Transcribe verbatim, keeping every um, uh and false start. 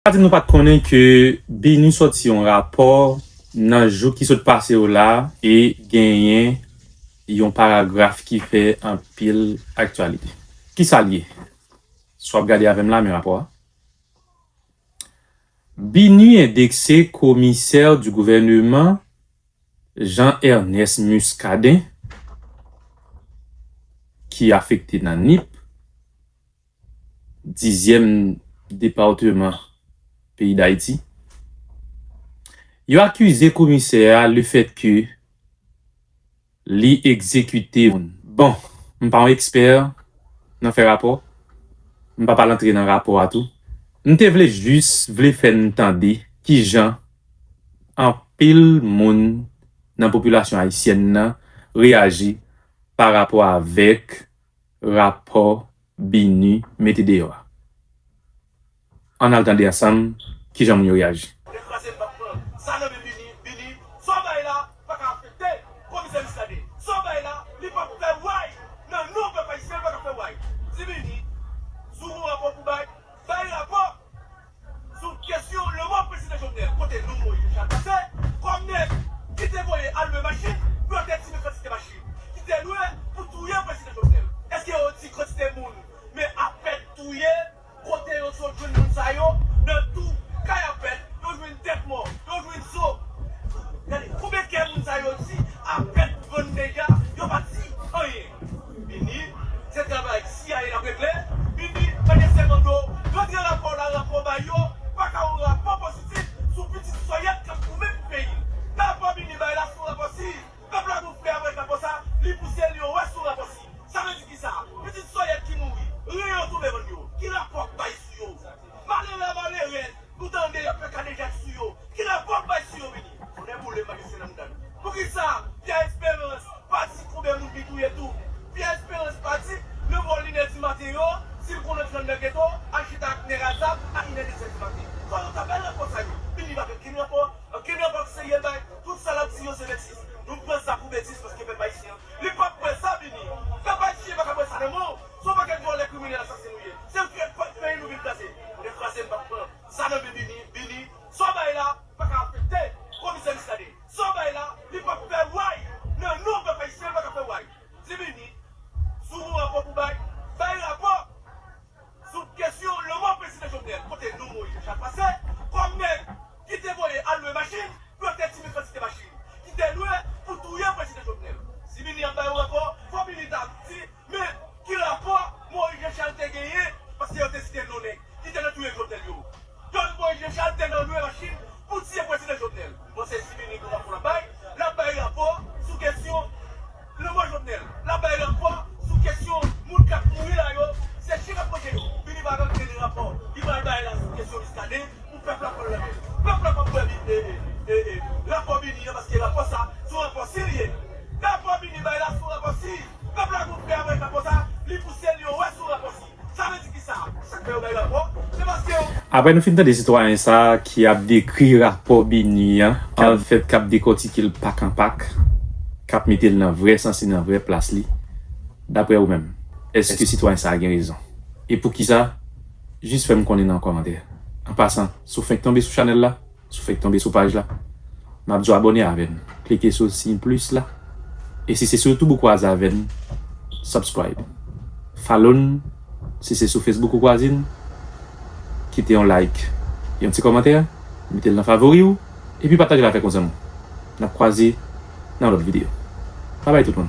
Sa di nou pa t konnen ke BINUH sòti yon rapò nan jou ki sot pase yo la e genyen yon paragraf ki fè anpil aktyalite. Kisa l ye? Si w ap gade avè m la, men rapò a. BINUH endekse komisè di gouvèneman Jean Ernest Muscadin ki afekte nan Nip, dizyèm depatman peyi Dayiti. Yo akize komisè a lefètke li egzekite moun. Bon, m pa yon ekspè nan fè rapò. M pa pral antre nan rapò a tou. M te vle jis vle fè n tande kijan anpil moun nan popilasyon ayisyèn nan reyaji pa rapò avèk rapò BINUH mete deyò a. Ann al tande ansanm kijan moun yo reyaji. Sa nan men BINUH, BINUH, sa w bay la pa ka afekte komisè Muscadin. Sa w bay la, li p ap fè way nan non pèp ayisyen, li pa ka fè way. Di BINUH, si w gen yon rapò pou bay, bay rapò sou kesyon lanmò prezidan Jovenel, kote non Moïse Jean Charles pase, kòm nèg ki te voye al lwe machin pou yo te tire kantite machin ki te lwe pou touye prezidan Jovenel. Èske yo di kantite moun, men apèn touye, kote yo sot jwenn moun sa yo, nan tou kay apèn, yo jwenn tèt mò, yo jwenn zo. Gade, konbyen kè moun sa yo di apèn vann deja, yo pa di anyen. BINUH, se travay CIA n ap regle. BINUH, mande se mando, rantre rapò la, rapò bay yo, pa ka yon rapò pozitif sou pitit sòyèt k ap goumen pou peyi l. Rapò BINUH bay la, se yon rapò si pèp la gonfle avèk rapò sa, li pouse l, yo wè se yon rapò si. Sa vle di kisa? Pitit sòyèt ki mouri, ren yo tonbe vann yo. Ki rapò k bay sou yo? Malere a malerèz, nou tande y ap fè kadejak sou yo. Ki rapò k bay sou yo, BINUH? Tonnè boule m, pa gen sen nan mouda nou. Poukisa Pierre Espérance pa di konbyen moun li touye tou? Pierre Espérance pa di, leve w li nè di maten yo, si l konn antre anndan geto, al chita ak nèg a zam a inè de zè di maten. Fò nou ta bay rapò sa yo. BINUH pa gen kenn rapò, ankenn rapò k serye l bay. Tout sa l ap di yo se betiz. Nou pran sa pou betiz paske pèp ayisyen an, li p ap pran sa, BINUH. Pèp ayisyen pa ka pran sa nan men w. Se yon pakèt vòlè, kriminèl, asasen nou ye. Se fè peyi nou vin kraze. Moun kraze m p ap pran. Sa nan men BINUH, BINUH, sa w bay la pa ka afekte komisè Muscadin. Sa w bay la, li p ap fè way nan non pèp ayisyen, li pa ka fè way. Di BINUH, si w gen yon rapò pou bay, bay rapò sou kesyon lanmò prezidan Jovenel, kote non Moïse Jean Charles pase, kòm nèg ki te voye al lwe machin pou yo te tire kantite machin ki te lwe pou touye prezidan Jovenel. Si BINUH ap bay yon rapò, fò BINUH ta di, men ki rapò Moïse Jean Charles te genyen, paske yo te site non nèg ki te nan touye Jovenel yo. Donk Moïse Jean Charles te nan lwe machin pou tiye prezidan Jovenel. M panse si BINUH gen rapò l ap bay, l ap bay rapò sou kesyon lanmò Jovenel. L ap bay rapò sou kesyon moun k ap mouri la yo, se chen k ap manje yo. BINUH pa gen ankenn rapò li pral bay la sou kesyon Muscadin pou pèp la pran l nan men l. Pèp la p ap wè bi- e, e, e, e, rapò BINUH an, paske rapò sa se yon rapò si l ye. Rapò BINUH bay la se yon rapò si. Pèp la gonfle avèk rapò sa, li pouse l, yo wè se yon rapò si. Sa vle di kisa? Sa k fè yo bay rapò, se paske yo. Apre nou fin tande sitwayen sa a ki ap dekri rapò BINUH an, k ap fèt, k ap dekòtike l pak an pak, k ap mete l nan vrè sans li, nan vrè plas li, daprè ou menm, èske sitwayen sa a gen rezon? E poukisa? Jis fè m konnen nan kòmantè. An pasan, si w fenk tonbe sou chanèl la, si w fenk tonbe sou paj la, m ap di w abòne avè n. Klike sou siy plis la. E si se sou YouTube ou kwaze avè n, subscribe. Follow n, si se sou Facebook ou kwaze n, kite yon like, yon ti kòmantè, mete l nan favori w, epi pataje l avèk yon zanmi w. N ap kwaze nan lòt videyo. Babay tout moun.